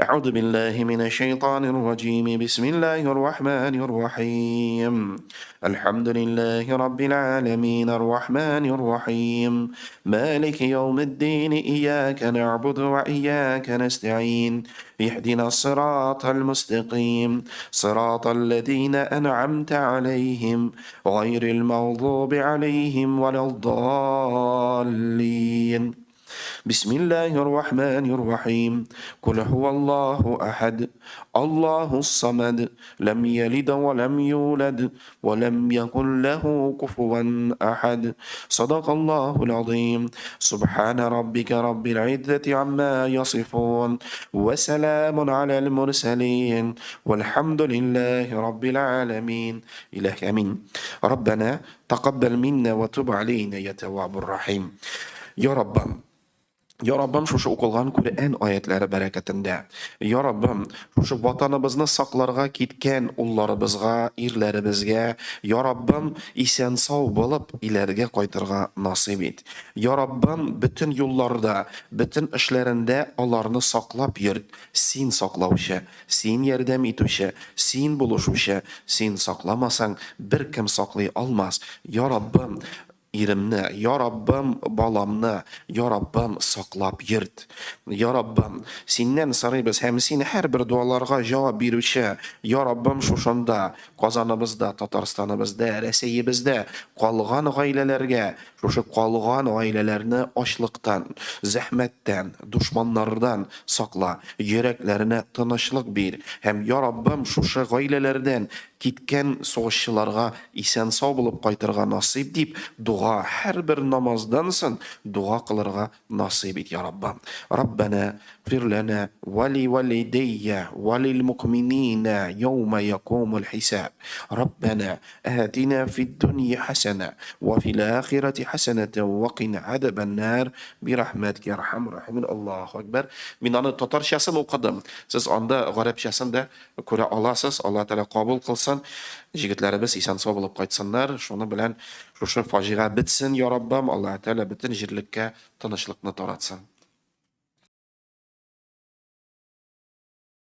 أعوذ بالله من الشيطان الرجيم بسم الله الرحمن الرحيم الحمد لله رب العالمين الرحمن الرحيم مالك يوم الدين إياك نعبد وإياك نستعين اهدنا الصراط المستقيم صراط الذين أنعمت عليهم غير المغضوب عليهم ولا الضالين بسم الله الرحمن الرحيم قل هو الله أحد الله الصمد لم يلد ولم يولد ولم يكن له كفوا أحد صدق الله العظيم سبحان ربك رب العزة عما يصفون وسلام على المرسلين والحمد لله رب العالمين إله أمين ربنا تقبل منا وتب علينا يا تواب الرحيم يا رب Я Раббым, шушы укылган Коръән аятлары бәрәкәтендә. Я Раббым, шушы ватаныбызны сакларга киткән улларыбызга, ирләребезгә, Я Раббым, исән-сау булып, иләргә кайтырга насыйп ит. Я Раббым, бөтен юлларда, бөтен эшләрендә аларны саклап йөрт. Син саклаучы, син ярдәм итүче, син булышучы, син сакламасаң, беркем саклый алмас. Я Раббым, иремне, я Раббым, баламны, я Раббым, саклап йөрт. Я Раббым, синнән сорыйбыз һәм син һәрбер дуаларга җавап бирүче, я Раббым, шушында, Казаныбызда, Татарстаныбызда, Рәсәебездә калган гаиләләргә, шушы калган гаиләләрне ачлыктан, зәхмәттән, дошманнардан сакла, йөрәкләренә тынычлык бир. Һәм, я Раббым, шушы гаиләләрдән киткән сугышчыларга исән-сау булып кайтырга насыйп дип, дога һәрбер намаздан соң дога кылырга насыйп ит, я Раббым. Раббана гфир лана ва ли валидайя ва лил мукминина яума якумул хисаб. Раббана атина фид дунья хасана ва фил ахирати хасанатан ва кина азабан нар бирахматика я архамар рахимин. Аллаһу акбар. Мин аны татарчасын укыдым. Сез анда гарәпчәсен дә күрә аласыз. Аллаһ Тәгалә кабул кылсын. Җегетләребез исән-сау булып кайтсыннар. Шуны белән шушы фаҗига бетсен, я Раббым. Аллаһ Тәгалә бөтен җирлеккә тынычлыкны таратсын.